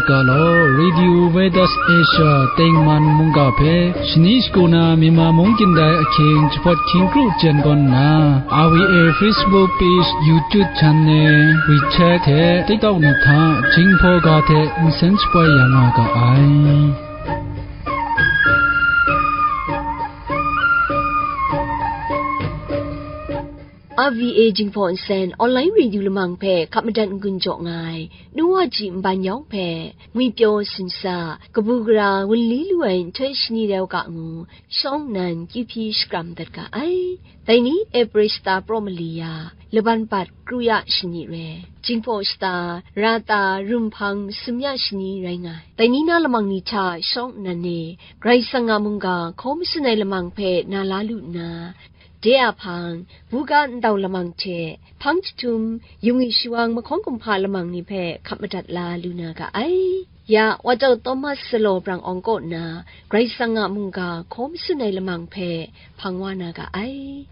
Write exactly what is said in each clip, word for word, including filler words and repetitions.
Ga law, Radio Veritas Asia tengman mungga hpe shani shagu na Myanmar mung kyindai ahkying jahpawt hkying kru jen gawn nna, R V A Facebook page, YouTube channel, WeChat hte TikTok ni hta Jinghpaw ga hte nsen shapoi ya nga ga ai. R V A Jinghpaw Nsen Online Radio Lamang hpe hkap madat n-gun jaw nga ai, nu wa ji nban yawng hpe, ngwipyaw sinsa, kabu gara wunli lu ai nhtoi shani rau ga ngu, shawng nnan kyuhpyi shakram dat ga ai. Dai ni April shata praw mali ya, laban bat kru ya shani re, Jinghpaw shata, rata, rumhpang, sum ya shani rai nga ai. Dai ni na lamang ni hta shawng nnan e, Karai Kasang a mungga hkaw masun ai lamang hpe na la lu nna, de a hpang, buga ndau lamang hte, hpang jahtum, yung i shawang mahkawng kumhpa lamang ni hpe hkap madat la lu na ga ai. Ya, Wachau Thomas Salaw Brang Awng kaw nna, Karai Kasang a mungga hkaw masun ai lamang hpe hpang wa na ga ai.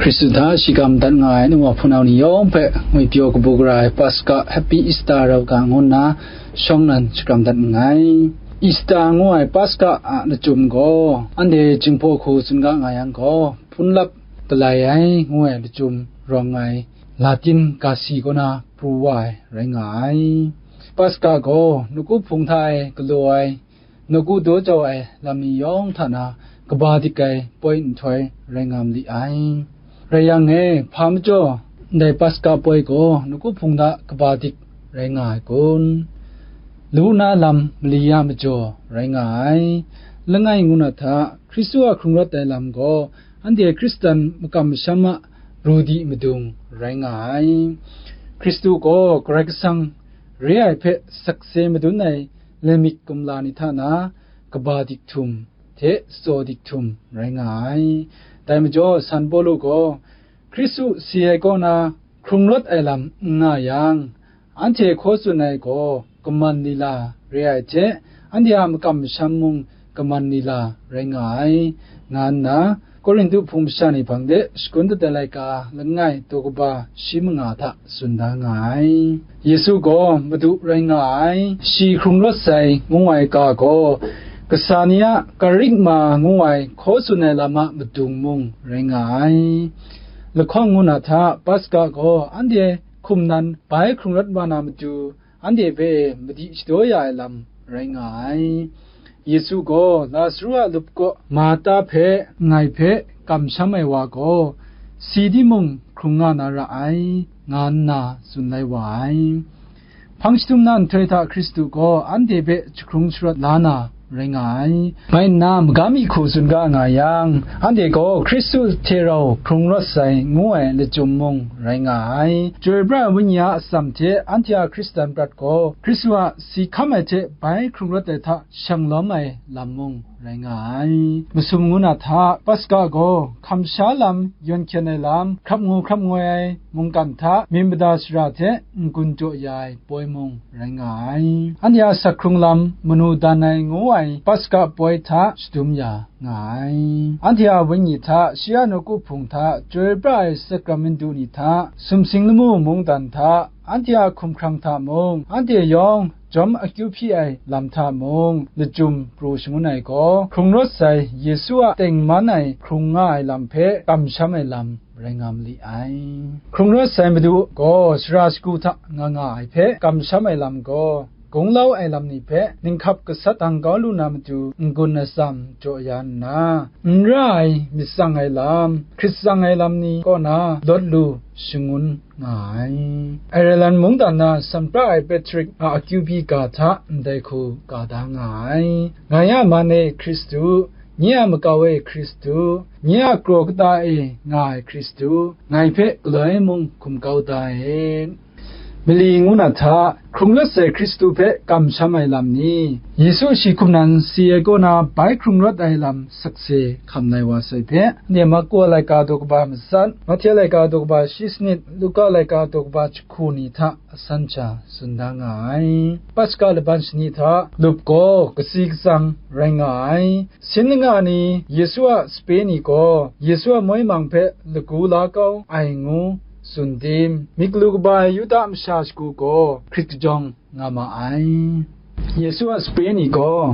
Hkristu hta shikram dat nga ai nu wa hpunau ni yawng hpe ngwipyaw kabu gara ai Paska, Happy Easter rau ga ngu nna shawng nnan shakram dat nngai. Easter ngu ai Paska a lachyum gaw, anhte Jinghpaw hku tsun ga nga yang gaw, hpunlap galai ai ngu ai lachyum rawng ai Latin ga si kaw na pru wa ai rai nga ai. Paska gaw nawku hpung hta e galaw ai, nawku daw jau ai lam ni yawng hta na kaba dik ai poi nhtoi rai nga ma li ai. Rai yang e, hpa majaw ndai Paska poi gaw nawku hpung hta kaba dik rai nga ai kun? Lu na lam mali ya majaw rai nga ai. Langai ngu na hta, Hkristu a hkrung rawt ai lam gaw anhte Hkristan makam masham a ru di madung rai nga ai. Hkristu gaw Karai Kasang re ai hpe sakse madun ai laimyit kumla ni hta na kaba dik htum hte tsaw dik htum rai nga ai. Dai majaw, San Pawlu gaw, Hkristu si ai kaw na hkrung rawt ai lam n nga yang, anhte hkaw tsun ai gaw kaman lila re ai hte, anhte a makam masham mung kaman lila rai nga ai, nga nna, Korinhtu hpung masha ni hpang de shagun dat ai laika langai daw kaba shi manga hta tsun da nga ai. Yesu gaw Madu rai nga ai. Shi hkrung rawt sai ngu ai ga gaw, kasa ni a karik ma ngu ai hkaw tsun ai lam a madung mung rai nga ai. Lahkawng ngu na hta, Paska gaw anhte hkum nan bai hkrung rawt wa na matu, anhte hpe madi shadaw ya ai lam rai nga ai. Yesu gaw Lasaru a lup kaw Marta hpe, ngai hpe kamsham ai wa gaw, si timung hkrung nga na ra ai, nga nna tsun lai wa ai. Hpang jahtum na nhtoi hta Hkristu gaw anhte hpe jahkrung sharawt la na rai nga ai. Bai nna, magam mi hku tsun ga nga yang, anhte gaw Hkristu hte rau hkrung rawt sai ngu ai lachyum mung rai nga ai. Chyoi pra ai Wenyi a atsam hte anhte a Hkristan prat gaw Hkristu a si hkam ai hte bai hkrung rawt ai hta shang lawm ai lam mung rai nga ai. Masum ngu na hta, Paska gaw hkam sha lam, yawn hkyen ai lam, hkrap ngu hkrap ngoi ai mungkan hta myit mada sara hte n-gun jaw ya ai poi mung rai nga ai. Anhte a sak hkrung lam manu dan ai ngu ai Paska poi hta shadum ya nga ai. Anhte a wenyi hta, shi a nawku hpung hta, chyoi pra ai sakramintu ni hta, sumsing lamu mungdan hta, anhte a hkumhkrang hta mung, anhte yawng jawm akyu hpyi ai lam hta mung, lachyum pru shangun ai gaw, hkrung rawt sai Yesu a tengman ai hkrung nga ai lam hpe kamsham ai lam rai nga ma li ai. Hkrung rawt sai Madu gaw sara shagu hta nga nga ai hpe kamsham ai lam gaw, gunglau ai lam ni hpe ninghkap gasat dang kau lu na matu n-gun atsam jaw ya nna, n ra ai myit tsang ai lam, hkrit tsang ai lam ni kaw na lawt lu shangun nga ai. Ireland mungdan na sanpra ai Patrick a akyu pyi ga hta ndai hku ga da nga ai. Nga ya man e Hkristu, nye a makau e Hkristu, nye a kraw kata e nga ai Hkristu, ngai hpe galoi mung hkum kau da e. Mali ngu na hta, hkrung rawt sai Hkristu hpe kamsham ai lam ni? Yesu shi hkum nan si ai kaw na bai hkrung rawt ai lam sakse hkam lai wa sai hpe, anhte Marko laika daw kaba matsat, Mahte laika daw kaba shi sanit, Luka laika daw kaba jahku ni hta asan sha tsun da nga ai. Paska laban shani hta lup gaw kasi katsang rai nga ai. Sin langa ni Yesu a sape ni gaw Yesu a moi mang hpe lagu la kau ai ngu tsun tim, myit galu kaba ai Yuda masha shagu gaw hkrit kajawng nga ma ai. Yesu a sape ni gaw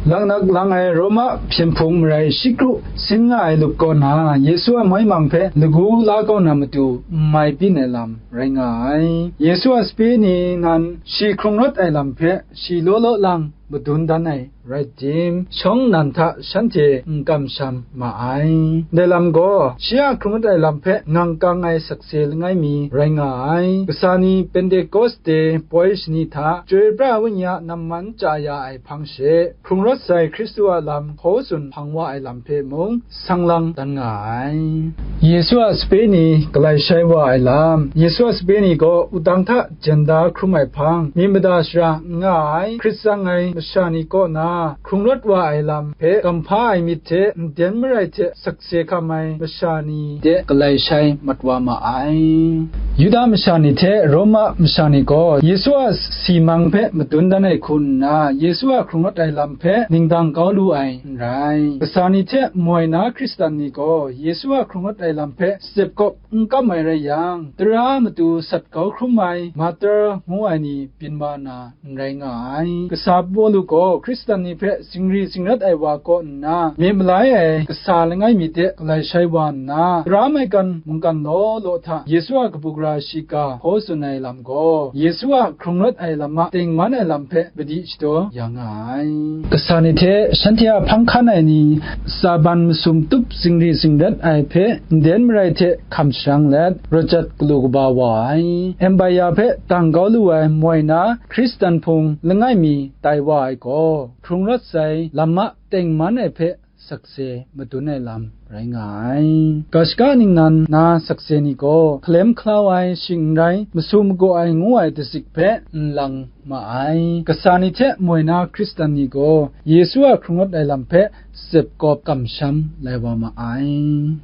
laknak lang ai Roma hpyen hpung marai shi kru sin nga ai lup kaw na, Yesu a moi mang hpe lagu la kau na matu n mai byin ai lam rai nga ai. Yesu a sape ni nan shi hkrung rawt ai lam hpe shi law law lang madun dan ai rai tim, shawng nnan hta shanhte n kamsham ma ai. Ndai lam gaw, shi a hkrung rawt ai lam hpe ngangkang ai sakse langai mi rai nga ai. Kasa ni Pentekoste poi shani hta, Chyoi pra ai Wenyi a namman chya ya ai hpang she, hkrung rawt sai Hkristu a lam hkaw tsun hpang wa ai lam hpe mung sang lang dan nga ai. Yesu a sape ni galai shai wa ai lam. Yesu a sape ni gaw wudang hta jen da hkrum ai hpang, myit mada shara n nga ai, hkrit tsang ai masha ni kaw na hkrung rawt wa ai lam hpe, kamhpa ai myit hte nden marai hte sakse hkam ai masha ni de galai shai mat wa ma ai. Yuda masha ni hte Roma masha ni gaw Yesu a si mang hpe madun dan ai hku nna, Yesu a hkrung rawt ai lam hpe ningdang kau lu ai n rai. Kasa ni hte moi na Hkristan ni gaw Yesu a hkrung rawt ai lam hpe sep kawp n kam ai rai yang, tara matu sat kau hkrum ai martar ngu ai ni byin wa na n rai nga ai. Kasa Pawlu gaw Hkristan ni hpe zingri zingrat ai wa kaw nna, myit malai ai kasa langai mi de galai shai wa nna, tara maigan mungkan law law hta Yesu a kabu gara shiga hkaw tsun ai lam gaw, Yesu a hkrung rawt ai lam a tengman ai lam hpe madi shadaw ya nga ai. Kasa ni hte shanhte a hpang hkan ai ni, tsaban masum tup zingri zingrat ai hpe nden marai hte hkam sharang let, rawt jat galu kaba wa ai, Empire hpe dang kau lu ai moi na Hkristan hpung langai mi tai wa ai gaw, hkrung rawt sai lam a tengman ai hpe sakse madun ai lam rai nga ai. Ga shaga ningnan na sakse ni gaw, hkalem hkalau ai shing n rai, masu magaw ai ngu ai dazik hpe n lang ma ai. Kasa ni hte moi na Hkristan ni gaw, Yesu a hkrung rawt ai lam hpe sep kawp kamsham lai wa ma ai.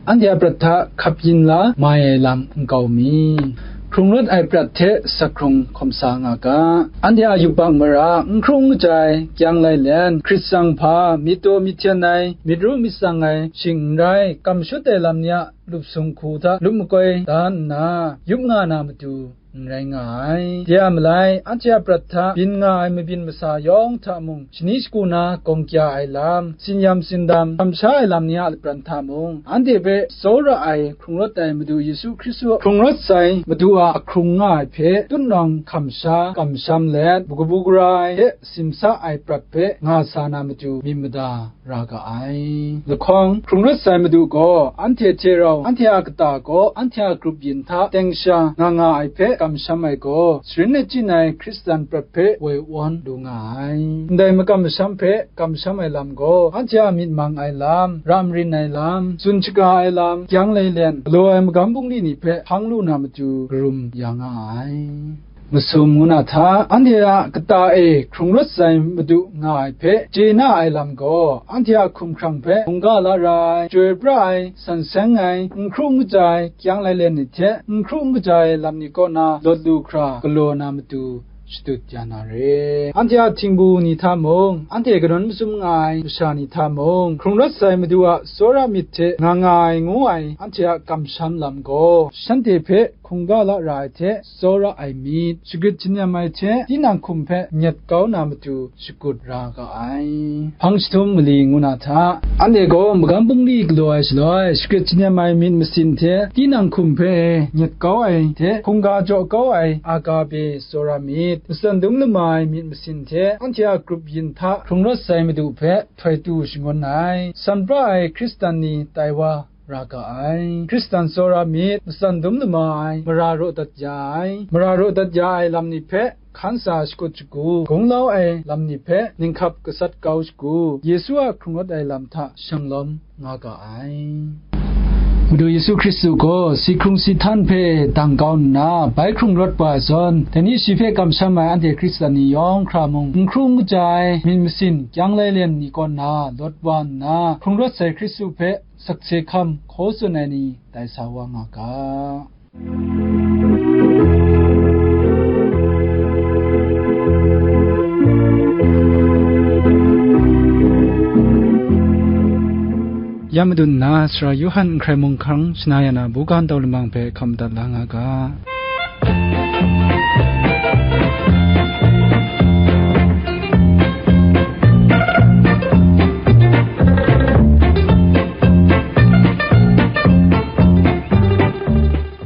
Anhte a prat hta hkap yin la mai ai lam nkau mi? Hkrung rawt ai prat hte sak hkrung hkawm sa nga ga. Anhte a yubak mara n hkrung n kajai, kyang lailen, hkrit tsang hpa, myit daw myit hten ai, myit ru myit tsang ai, shing n rai, kam shut ai lam ni a lup sung hku hta lup makoi da nna, yup nga na matu n rai nga ai. De a malai, anhte a prat hta byin nga ai mabyin masa yawng hta mung, shani shagu na gawng kya ai lam, tsin-yam tsindam, kamsha ai lam ni a lapran hta mung, anhte hpe tsawra ai hkrung rawt ai Madu Yesu Hkristu hkrung rawt sai Madu a hkrung nga ai hpe tutnawng hkam sha kamsham let, kabu gara ai hte simsa ai prat hpe nga sa na matu myit mada ra ga ai. Lahkawng, hkrung rawt sai Madu gaw anhte hte rau, anhte a kata gaw anhte a grup yin hta teng sha nga nga ai hpe kamsham ai gaw, sharin achyin ai Hkristan prat hpe woi wan lu nga ai. Ndai makam masham hpe kamsham ai lam gaw, anhte a myit mang ai lam, ra marin ai lam, tsun shaga ai lam, kyang lailen, galaw ai magam bungli ni hpe hpang lu na matu karum ya nga ai. Masum ngu na hta, anhte a kata e hkrung rawt sai Madu nga ai hpe chye na ai lam gaw, anhte a hkumhkrang hpe hkungga la ra ai, chyoi pra ai, san seng ai, n hkru n kaja ai, kyang lailen ni hte n hkru n kaja ai lam ni kaw na lawt lu hkra galaw na matu shadut ya na re. Anhte a htingbu ni hta mung, anhte kanawn mazum nga ai masha ni hta mung, hkrung rawt sai Madu a tsawra myit hte nga nga ai ngu ai anhte a kamsham lam gaw, shanhte hpe hkungga la ra ai hte tsawra ai myit, shagrit shanem ai hte tinang hkum hpe nyet kau na matu shakut ra ga ai. Hpang jahtum mali ngu na hta, anhte gaw magam bungli galaw ai shaloi, shagrit shanem ai myit masin hte tinang hkum hpe nyet kau ai hte hkungga jaw kau ai agape tsawra myit, matsan dum lama ai myit masin hte anhte a grup yin hta hkrung rawt sai Madu hpe htoi tu shangun ai, san pra ai Hkristan ni tai wa ra ga ai. Hkristan tsawra myit, matsan dum lama ai, mara raw dat ya ai, mara raw dat ya ai lam ni hpe hkan sa shakut shagu, gunglau ai lam ni hpe ninghkap gasat kau shagu, Yesu a hkrung rawt ai lam hta shanglawm nga ga ai. Madu Yesu Hkristu gaw si hkrung si htan hpe dang kau nna, bai hkrung rawt wa ai zawn, dai ni shi hpe kamsham ai anhte Hkristan ni yawng hkra mung, n hkru n kaja ai myit masin kyang lailen ni kaw na lawt wa nna, hkrung rawt sai Hkristu hpe sakse hkam hkaw tsun ai ni tai sa wa nga ga. Ya madun nna, Sara Yawhan Nhkrai Mung hkang shana ya na buga ntau lamang hpe hkam madat la nga ga.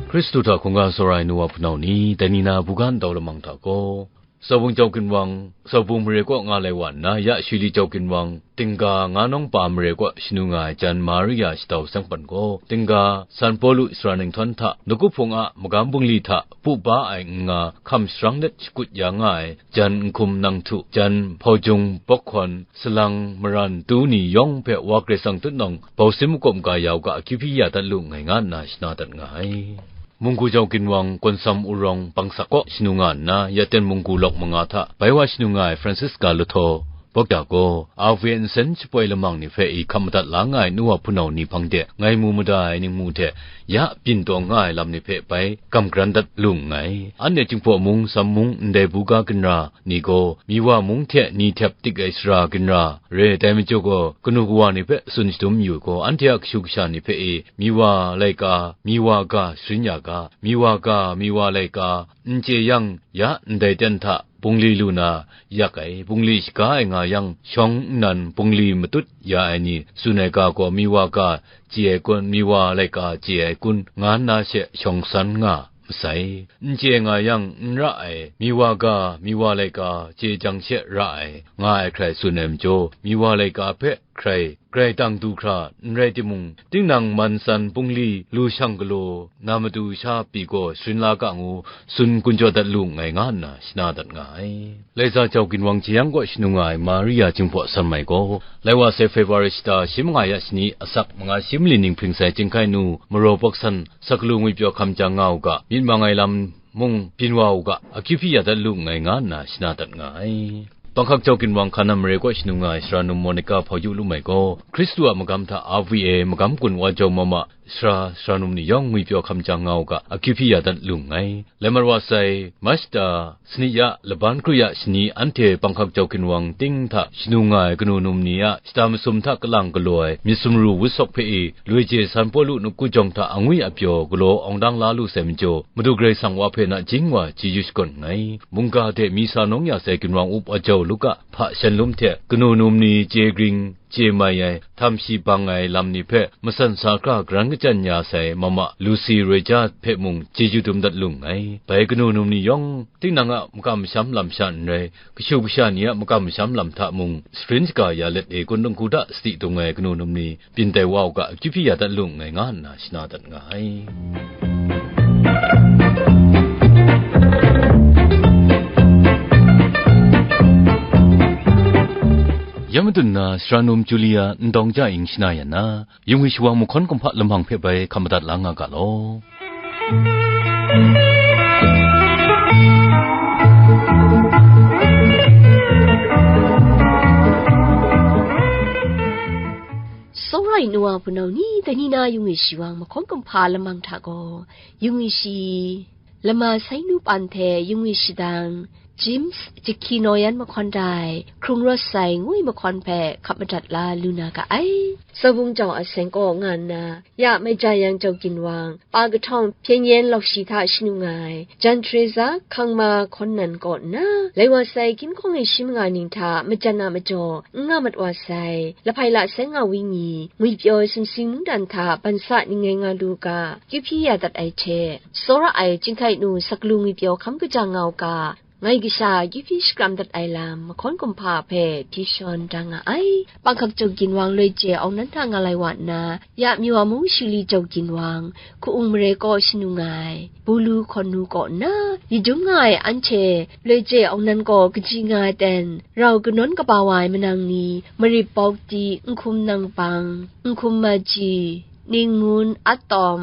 Hkristu hta hkungga tsawra ai nu wa hpunau ni, dai ni na buga ntau lamang hta gaw, Sawbung jau ginwang, Sawbung mare kaw nga lai wa nna, ya Shili jau ginwang, Dingga nga nawng pa mare kaw shanu nga ai jan Maria shadau seng pan gaw, Dingga San Pawlu sara ninghtawn hta, Nawku Hpung a magam bungli hta pu ba ai n nga hkam sharang let shakut ya nga ai jan Nhkum Nang Htu, jan Hpaujung Bawk Hkawn, Salang Maran Tu ni yawng hpe Wa Karai Kasang tutnawng bausim makawp ga ya u ga, akyu hpyi ya dat lu nngai, nga nna shana dat nga ai. Munggu jau ginwang, Gawnsam Urawng Bangsak kaw shanu nga nna, ya ten munggu lawk manga hta bai wa shanu nga ai Francisca Lahtaw Bawkya gaw, A V N nsen shapoi lamang ni hpe i hkam madat la nga ai nu wa hpunau ni hpang de ngai mu mada ai ningmu hte ya byin taw nga ai lam ni hpe bai gam garan dat lu nngai. Anhte Jinghpaw mung, Sam mung, ndai buga ginra ni gaw, Miwa mung hte ni htep dik ai sara ginra re ai, dai majaw gaw, kanu kawa ni hpe tsun shadum yu gaw, anhte a kashu kasha ni hpe e, Miwa laika, Miwa ga sharin ya ga, Miwa ga, Miwa laika, n chye yang, ya ndai ten hta bungli lu na yak ai, bungli shaga ai nga yang, shawng nnan bungli matut ya ai ni tsun ai ga gaw, Miwa ga chye ai kun, Miwa laika chye ai kun, nga nna she shawng san nga masai. N chye nga yang, n ra ai, Miwa ga, Miwa laika chye jang she ra ai, nga ai hkrai tsun ai majaw, Miwa laika hpe hkrai grai tang du hkra n rai timung, tinang man san bungli lu shang galaw na matu sha pyi gaw sharin la ga ngu, tsun gun jaw dat lu nngai, nga nna shana dat nga ai. Laiza jau ginwang jeyang kaw shanu nga ai Maria Jinghpaw San Mai gaw, lai wa sai February shata shi manga ya shani, asak manga shi mali ning hpring sai chyinghkai nu, Maraw Bawk San, Sakalu ngwipyaw hkam jang nga u ga, myit mang ai lam mung byin wa u ga, akyu hpyi ya dat lu nngai, nga nna shana dat nga ai. Panghkak jau ginwang, Hkanan mare kaw shanu nga ai sara num Monica Hpawyu Lumai gaw, Hkristu a magam hta R V A magam gun wa jau ma ma, sara, sara num ni yawng ngwipyaw hkam jang nga u ga, akyu hpyi ya dat lu nngai. Lai mat wa sai, March shata, sanit ya, laban kru ya shani, anhte panghkak jau ginwang ting hta shanu nga ai kanu num ni a shata masum hta kalang galaw ai myit sumru wut sawk hpe e, loi je San Pawlu nawku jawng hta angwi apyaw galaw awng dang la lu sai majaw, Madu Karai Kasang wa hpe nachying wa chyeju shakawn nngai. Mungga de misa nawng ya sai ginwang up wa jau Luka hpa shanlum hte kanu num ni chye gring chye mai ai, htam shi bang ai lam ni hpe masan sa hkra garan kachyan ya sai mama Lucy Roy Ja hpe mung chyeju dum dat lu nngai. Bai kanu num ni yawng, tinang a makam masham lam sha n rai, kashu kasha ni a makam masham lam hta mung sharin shaga ya let e, kun dingku hta sadi dung ai kanu num ni byin tai wa u ga, akyu hpyi ya dat lu nngai, nga nna shana dat nga ai. Ya madun na, sara num Julia Ndawng Ja Ing shana ya na, yungwi shawang mahkawn kumhpa lamang hpe bai hkam madat la nga ga law. Tsawra ai nu wa hpunau ni, dai ni na yungwi shawang mahkawn kumhpa lamang hta gaw, yungwi shi, lama sai nu pan hte yungwi shadang, James jahki naw yan mahkawn dai, hkrung rawt sai ngwi mahkawn hpe hkap madat la lu na ga ai. Sawbung jau a seng kaw nga nna, ya mai ja yang jau ginwang, pa kahtawng hpyen yen lawk shi hta shanu nga ai, Jan Teresa hkang ma hkawn nan kaw nna, lai wa sai ginhkawng e shi manga ning hta majan a majaw n nga mat wa sai, lahpai la sai nga wenyi, ngwipyaw sumsing mungdan hta bansa ning ngai nga lu ga, kyu hpyi ya dat ai hte, tsawra ai chyinghkai nu Sakalu ngwipyaw hkam kaja nga u ga, ngai kasha kyu hpyi shakram dat ai lam mahkawn kumhpa hpe hpyi shawn da nga ai. Panghkak jau ginwang loi je awng nan hta nga lai wa nna, ya Miwa mung Shili jau ginwang, Hku-ung mare kaw shanu nga ai, Bulu hkawn nu kaw nna, yi dum nga ai anhte loi je awng nan kaw kaji nga ai ten, rau kanawn kaba wa ai manang ni, Marip Bawkti, Nhkum Nangbang, Nhkum Maji, ning ngun, atawm,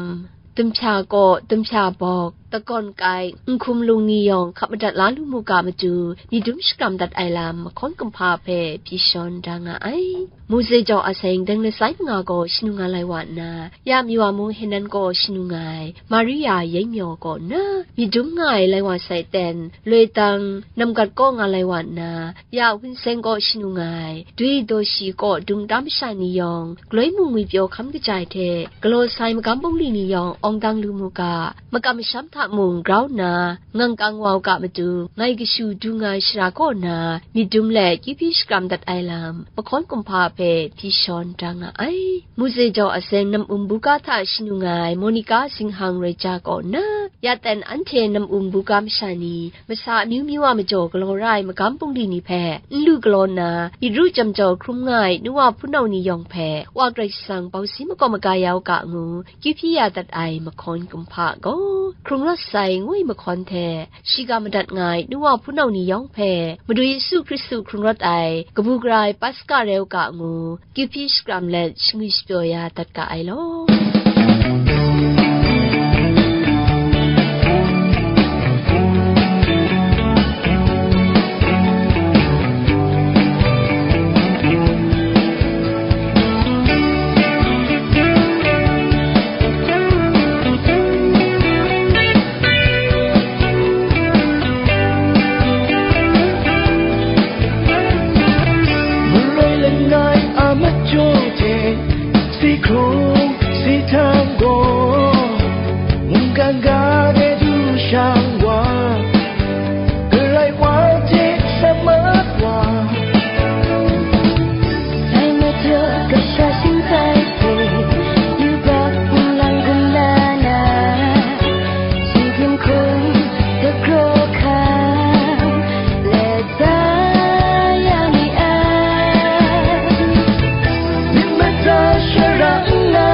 dumhpya kaw, dumhpya bawk, takawn kai, nhkum lung ni yawng hkap madat la lu mu ga matu, myit dum shakram dat ai lam, mahkawn kumhpa hpe pyi shawn da nga ai. Mose jaw a seng deng lasai manga gaw shanu nga lai wa nna, ya Miwa mung Henan gaw shanu nga ai, Maria Yengmyaw kaw nna, myit dum nga ai lai wa sai ten, loi tang, namgat kaw nga lai wa nna, ya Hun Seng kaw shanu nga ai, dwi daw shi kaw dung tam masha ni yawng, galoi mung ngwipyaw hkam kaja ai hte, galaw sai magam bungli ni yawng awng dang lu mu ga, makam masham hta mung grau nna, ngang kang wa u ga matu, ngai kashu du nga ai shara kaw na, myit dum let kyuhpyi shakram dat ai lam, mahkawn kumhpa hpe pyi shawn da nga ai. Mose jaw a seng nam um buga hta shanu nga ai Monica Zinghang Roija kaw na, ya ten anhte nam um buga masha ni, masa amyu myu a majaw galaw ra ai magam bungli ni hpe n lu galaw nna, myit ru jam jau hkrum nga ai nu wa hpunau ni yawng hpe, Wa Karai Kasang bau si makawp maga ya u ga ngu, kyuhpyi ya dat ai mahkawn kumhpa gaw, hkrung rawt sai ngu ai mahkawn hte, shiga madat nga ai nu wa hpunau ni yawng hpe, Madu Yesu Hkristu hkrung rawt ai, kabu gara ai Paska rai u ga ngu, kyuhpyi shakram let shangwi shapyaw ya dat ga ai law. Maroi langai a majaw hte, si hkrung si htang gaw, mungkan ga de du shang wa, Karai wa hte sa mat wa. Sai majaw kasha shingtai hte, yubak nlang gun la na, singgyim hkum dagraw hkang, let sa ya ni ai. Myit mada shara nna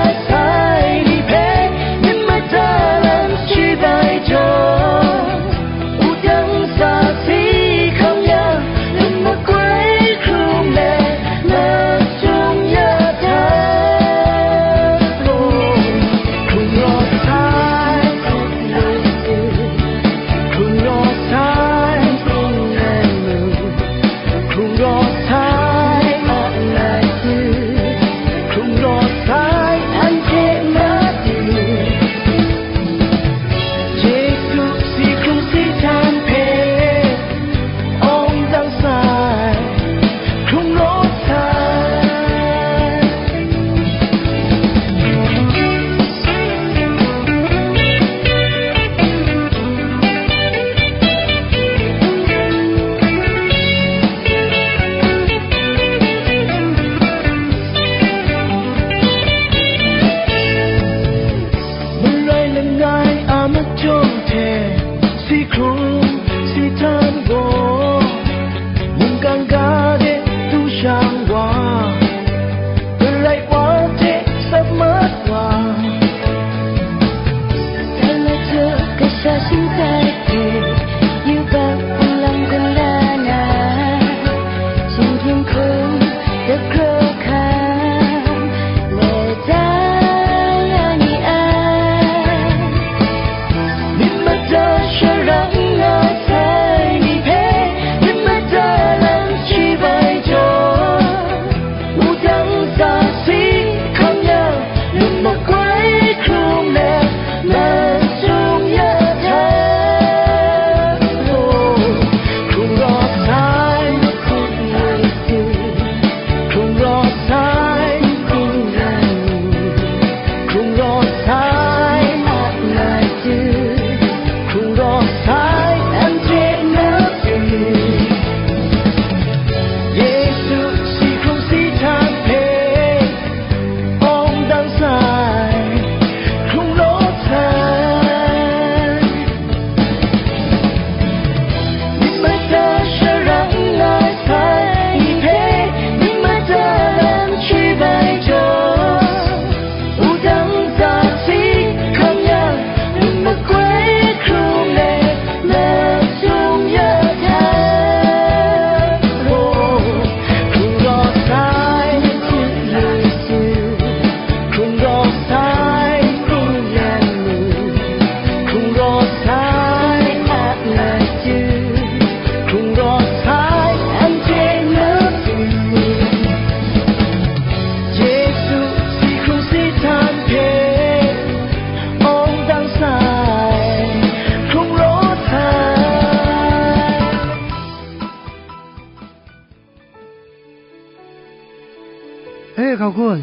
Hkau kun?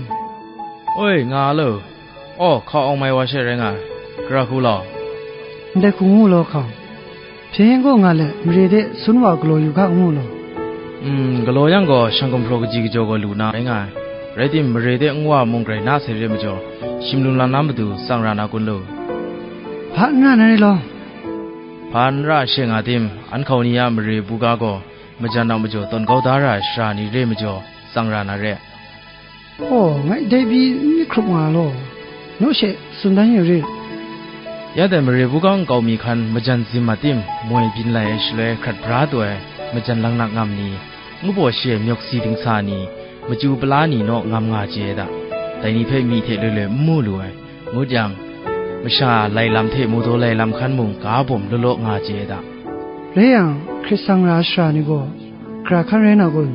Oi, nga a lo. Aw, hkau awng mai wa she rai nga ai. Gara hku law? Ndai hku ngu law hkau. Hpyen gaw nga let, mare de sun wa galaw yu ga ngu law? Mm, galaw yang gaw, shang gumhpraw kaji kajaw gaw lu na rai nga ai. Rai tim, mare de nwa mung grai na sai re majaw, shim lum lam na matu tsang ra na kun lu? Hpa n ra na re law? Hpa n ra she nga tim, an hkau ni a mare buga gaw, majan a majaw tawn kau da ra ai shara ni re majaw, tsang ra na re. Aw, ngai dai pyi n myit hkrup nga law, naw she tsun dan yu rit. Ya dai mare buga nkau mi hkan majan zim mat tim, moi byin lai ai shaloi hkrat bra taw ai majan laknak ngam ni, ngu baw shi ai myawk si dingsa ni, machyu pala ni naw ngam nga chye ai da. Dai ni hpe myi hte loi loi n mu lu ai. Ngut yang, masha lai lam hte mu daw lai lam hkan mung ga bawm law law nga chye ai da. Rai yang, hkrit sang ra ai shara ni gaw, gara hkan rai na kun?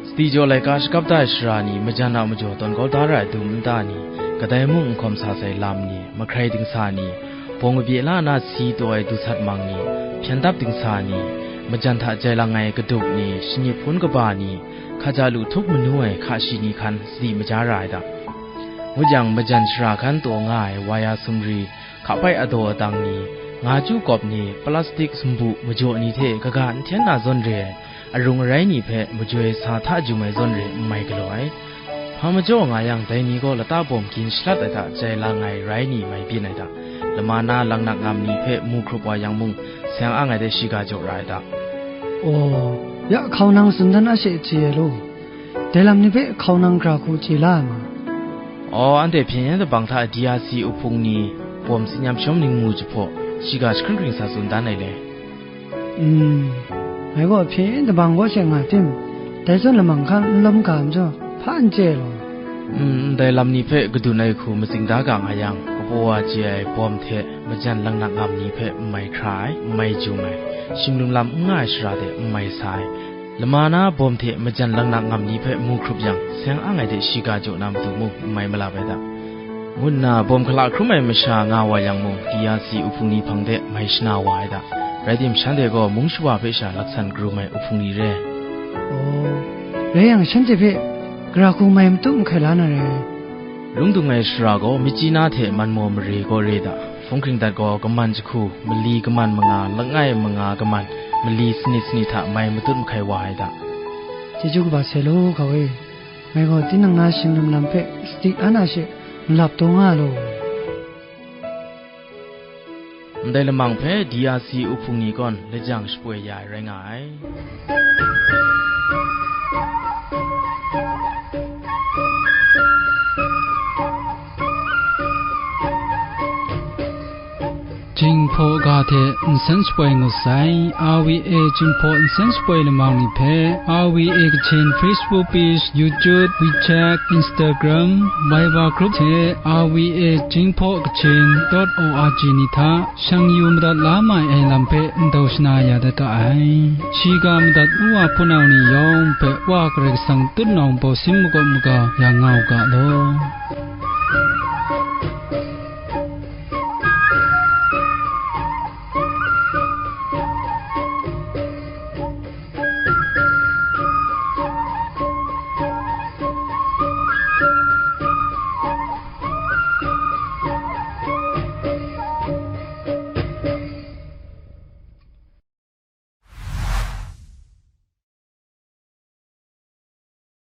Sadi jaw laika shakap da ai shara ni majan a majaw tawn kau da ra ai dum nta ni, kadai mung n hkawm sa sai lam ni, mahkrai dingsa ni, bawng kabye la na si taw ai du sat mang ni, hpyen dap dingsa ni, majan hta jai lang ai kadup ni, shangyit hpun kaba ni, hkaja lu htup manu ai hka shi ni hkan sadi maja ra ai da. Ngut yang, majan shara hkan taw nga ai waya sumri, hkapai adaw adang ni, nga chyu kawp ni, plastik sumbu majaw ni hte kaga n hten na zawn re ai, arung arai ni hpe majoi sa hta jum ai zawn re n mai galaw ai. Hpa majaw nga yang, dai ni gaw lata bawm gin shalat ai hta jai lang ai rai ni mai byin ai da. Lama na laknak ngam ni hpe mu hkrup wa yang mung, seng ang ai de shiga jaw ra ai da. Aw, ya hkau nang tsun dan a she chye ai law. Dai lam ni hpe hkau nang gara hku chye la ai ma? Aw, anhte hpyen yen dabang hta D R C uhpung ni bawm tsin yam shawm ning mu jahpaw, shiga jahkring hkring sa tsun dan ai le. Mm, ngai gaw hpyen yen dabang kaw she nga tim, dai zawn lamang hkan n lawm ga majaw, hpa n chye law? Mm, ndai lam ni hpe kadun ai hku matsing da ga nga yang, kapaw wa chye ai bawm hte majan laknak ngam ni hpe n mai hkra ai, n mai jum ai, shim lum lam n nga ai shara de n mai sa ai, lama na bawm hte majan laknak ngam ni hpe mu hkrup yang, seng ang ai de shiga jaw na matu mung n mai malap ai da, ngu nna bawm hkala hkrum ai masha nga wa yang mung, D R C uhpung ni hpang de mai shana wa ai da. Rai tim, shanhte gaw mung shawa hpe sha laksan karum ai uhpung ni re. Aw, rai yang, shanhte hpe gara hku mai matut mahkai la na re. Lung dung ai shara gaw, Myitkyina hte Manmaw mare kaw re da. Hpung hkring dat gaw, kaman jahku, mali kaman manga, langai manga kaman, mali sanit sanit hta mai matut mahkai wa ai da. Chyeju kaba sai law, hkau e. Ngai gaw tinang na shim lum lam hpe sadi an a she malap taw nga law. Ndai lamang hpe D R C uhpung ni kawn lajang shapoi ya ai rai nga ai. Jinghpaw ga hte nsen shapoi ngut sai. R V A Jinghpaw nsen shapoi lamang ni hpe, R V A Kachin Facebook page, YouTube, WeChat, Instagram, Viber group hte R V A Jinghpaw Kachin dot O R G ni hta shang yu madat la mai ai lam hpe ndau shana ya dat ga ai. Shiga madat nu wa hpunau ni yawng hpe Wa Karai Kasang tutnawng bawsin makawp maga ya nga u ga law.